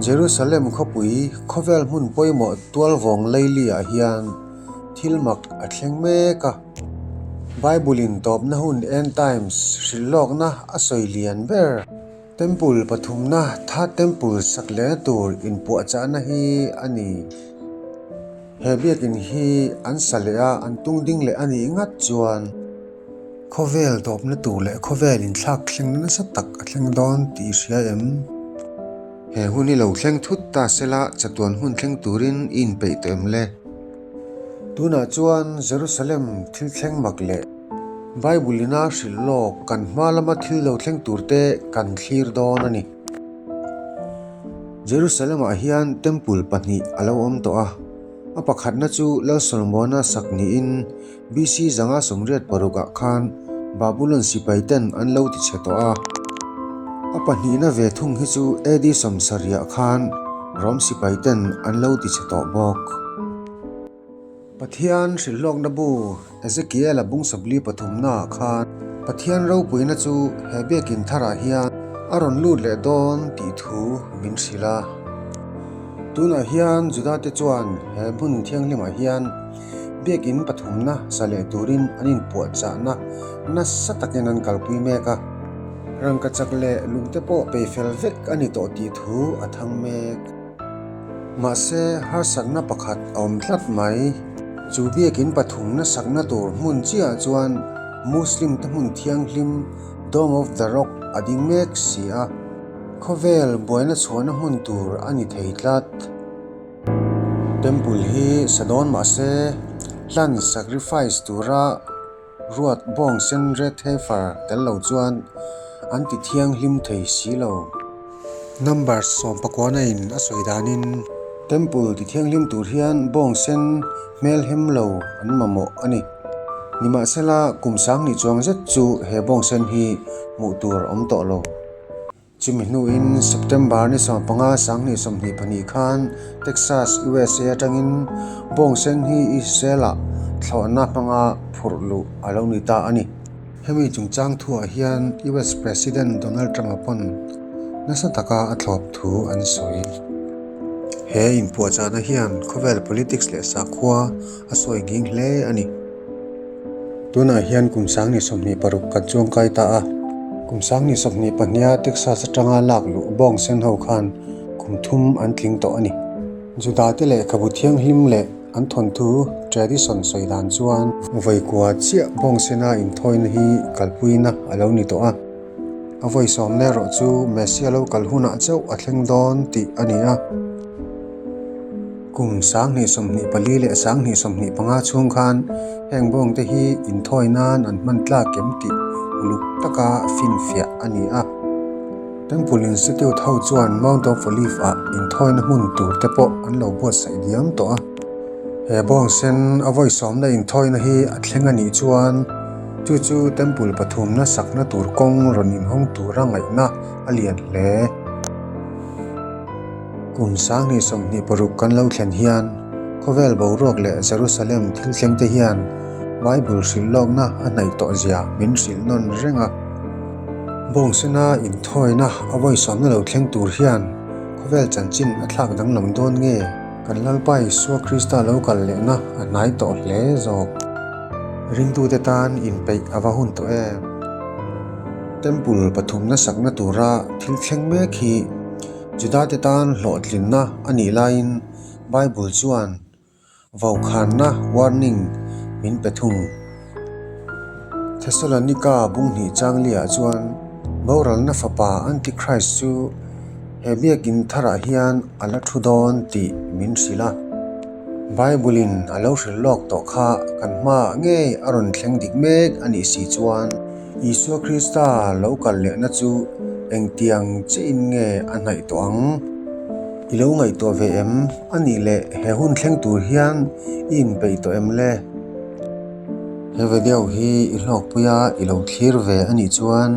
Jerusalem khawpui khawvel hmun pawimawh tualvawng Leili-ah hian thil mak a thleng mek a. Bible-in tawpna hun End Times hrilhlawkna a sawi lian ber. Temple pathumna Third Temple sak lehna tur inpuahchahna hi a ni. He biakin hi an sa leh a, an tung ding leh a nih ngat chuan khawvel tawpna tur leh khawvel inthlak thlengna nasa tak a thleng dawn tih i hria em? He hun hi lo thleng thut ta sela chatuan hun thleng turin i inpeih tawh em le? Tunah chuan Jerusalem thil thleng mak leh Bible ina hrilh lawk kan hma lama thil lo thleng turte kan thlir dawn a ni. Jerusalem-ah hian temple pahnih a lo awm tawh a, a pakhatna chu Lal Solomona sak niin BC 586 ah khan Babulon sipai ten an lo tichhe tawh a. A pahnihna ve thung hi chu AD 70 ah khan Rom sipai ten an lo tichhe tawh bawk. Pathian hrilhlawkna bu Ezekiel-a bung sawpli pathumnaah khan Pathian ropuina chu he biakin tharah hian a rawn lut leh dawn tih thu min hrilh a. Tunah hian Judate chuan he hmun thianghlimah hian biakin pathumna sa leh turin an inpuahchahna nasa takin an kalpui mek a. Rangkachak leh lungte pawh peifel vek a ni tawh tih thu a thang mek. Mahse, harsatna pakhat a awm tlat mai. Chu biakin pathumna sakna tur hmun chiahah chuan Muslim te hmun thianghlim Dome of the Rock a ding mek si a, khawvel buaina chhuahna hmun tur a ni thei tlat. Temple hi sa dawn mahse, hlan sacrifice tura Ruat bawng sen red heifer tel lo chuan an ti thianghlim thei si lo. Number sawmpakuana in a sawi danin temple ti thianghlim tur hian bawng sen hmelhem lo an mamawh a ni. Nimahsela kum sanghnih chuang zet chu he bawng sen hi hmuh tur a awm tawh lo. Chumi hnuin September ni 15 2022 khan Texas, USA atangin bawng sen hi Israel-ah thlawhna hmanga phurh luh a lo ni ta a ni. Hemi chungchang thuah hian US President Donald Trump-a pawn nasa taka a thlawp thu an sawi. He inpuahchahna hian khawvel politics leh sakhua a sawi nghing hle a ni. Tunah hian kum 2026 kan chuangkai ta a, kum 2022 Texas atanga lak luh bawng sen ho khan kum thum an tling tawh a ni. Judate lehkhabu thianghlim leh an thawnthu tradition sawi dan chuan vawikua chiah bawng sena inthawina hi kalpuina a lo ni tawh a, a vawi sawmna erawh chu Messia lo kal hunah chauh a thleng dawn tih a ni a. Kum 2024 leh 2025 chhung khan heng bawngte hi inthawi nan an hman tlak em tih uluk taka finfiah a ni a. Temple Institute ho chuan Mount of Olive ah inthawina hmun tur te pawh an lo buatsaih diam tawh a. He bawng sen a vawi sawmna inthawina hi a thleng a nih chuan chu chu Temple pathumna sakna tur kawng rawn inhawng tura ngaihna a lian hle. Kum 2026 kan lo thlen hian khawvel boruak leh Jerusalem thil thleng te hian Bible hrilh lawkna a hnaih tawh zia min hrilh nawn reng a. Bawngsena inthawina a vawisawmna lo thleng tur hian khawvel chanchin a thlak danglam dawn nge? Kan Lalpa Isua Krista lo kal lehna a hnai tawh hle zawk. Ringtute tan inpeih a va hun tawh em? Temple pathumna sakna tura thil thleng mek hi Judate tan hlawhtlinna a nih laiin Bible chuan vaukhanna, warning, min pe thung. Thessalonika bung hnih changliah chuan boralna fapa Antichrist chu he biakin tharah hian a la thu dawn tih min hrilh a. Bible-in a lo hrilh lawk tawh kha kan hmaah ngei a rawn thleng dik mek a nih si chuan Isua Krista lo kal lehna chu engtiang chiahin nge a hnaih tawh ang? I lo ngaihtuah ve em? A nih leh he hun thleng tur hian i inpeih tawh em le? He video hi i hlawkpui a, i lo thlir ve a nih chuan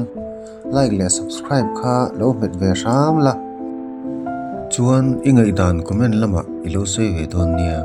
like leh subscribe kha lo hmet ve hram la. Chuan i ngaihdan comment lamah i lo sawi ve dawn nia.